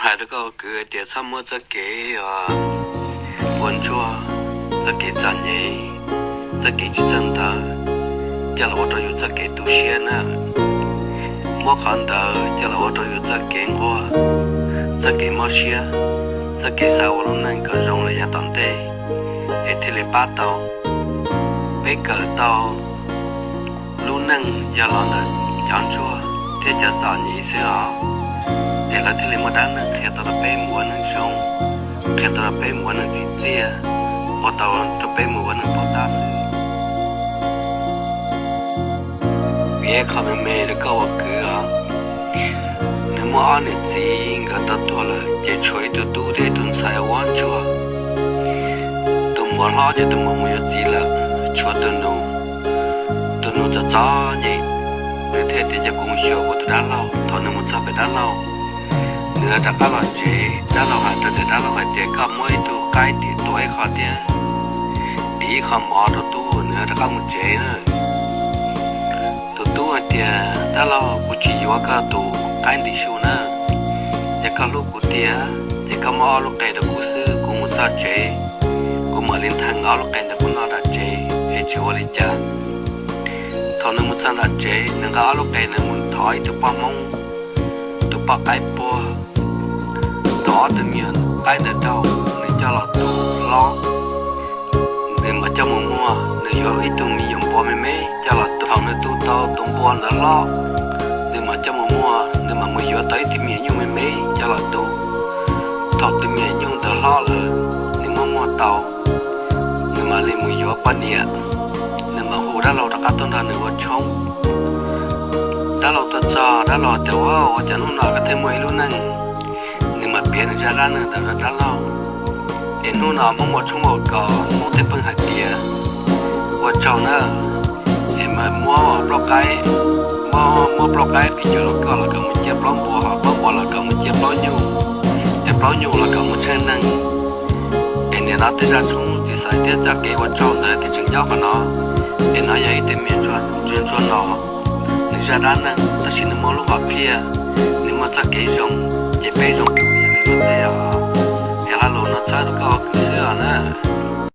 Hais rau koj ua kwv tias txhob muab txoj kev ua ntsuag, txoj kev txom nyem, txoj kev tsis txawj ntawv coj los ua rau yus txoj kev tu siab na. Muab qhov ntawd coj los ua rau yus txoj kev nquag, txoj kev mob siab, txoj kev xav ua lub neej kom zoo los yav tom ntej, es thiaj li pab tau peb kawm tau lub neej yog los ntawm cov ntsuag thiab cov txom nyem xwb os. Es lawv thiaj li muaj dab neeg qhia tau rau peb mus ua neej zoo, qhia tau rau peb mus ua neej tsim txiaj, ua tau rau peb mus ua neej pov tab xwb. Piav qhov me me rau koj ua kwv os. Nws muaj ob niam txiv nkawd tau tuag lawm ces tshuav ib tug tub thiab ib tug ntxhais ua ntsuag. Tus muam hlob ces tus muam mus yuav txiv lawm, tshuav tus nus. Tus nus txom txom nyem, nws thiaj tias cia kuv mus xyuas kuv tus dab laug. Thaum nws mus txog pem dab laug, nws rov qab los tsev. Dab laug hais rau tus dab laug hais tias koj muab ib tug qaib tim tua ib qho thiab dim ib qho mov rau tub, nws rov qab mus tsev na. Tus tub hais tias dab laug, kuv tsis yuav koj tus qaib ntim su na. Yog koj hlub kuv tiag ces koj muab ob lub qe rau kuv xwb, kuv mus txog tsev kuv mam li ntheev ob lub qe ntawd kuv noj nram tsev es tsis ua li cas. Thaum nws mus txog nram tsev, nws nqa ob lub qe nws mus thov ib tug poj hmoob, tus poj qaib puag, thov ob tug me nyuam qaib ntawd rau nws coj los tu hlob. Nws mam coj mus muag, nws yuav ib tug me nyuam npua me me coj los tu. Thaum nws tu tau tus npua ntawd hlob, nws mam coj mus muag, nws mam mus yuav tau ib tug me nyuam nyuj me me coj los tu. Thaum tus me nyuam nyuj ntawd hlob lawm, nws muab muag tau, nws mam li mus yuav poj niam. Nws mam hu dab laug rov qab tuaj nrog nws ua tshoob. Dab laug tuaj txog, dab laug tias ua, ua cas hnub no koj thiaj muaj ib lub neej? Nws mam piav nws zaj dab neeg ntawd rau dab laug. Es hnub no muab muag tshoob ua kom Hmoob tej pheej hais tias ua tsaug na, es mas muab plaub qaib, muab plaub qaib qhwv cuag li koj los kom mus ciaj plaub npua, ho plaub npua los kom mus ciaj plaub nyuj, es plaub nyuj los kom mus tsheej neeg. Es nim no tej zaj tshoob txiv xaiv thiab txoj kev ua tsaug ntawd thiaj tseem nyob qhov no. Es no yog ib tug me ntsuag no, nws zaj dab neeg tab sis nws muaj lub hom phiaj, nws muaj txoj kev zoo, ces peb zoo yog li no tej os. Es lo lus no txhawb rau koj ua kwv xwb os na.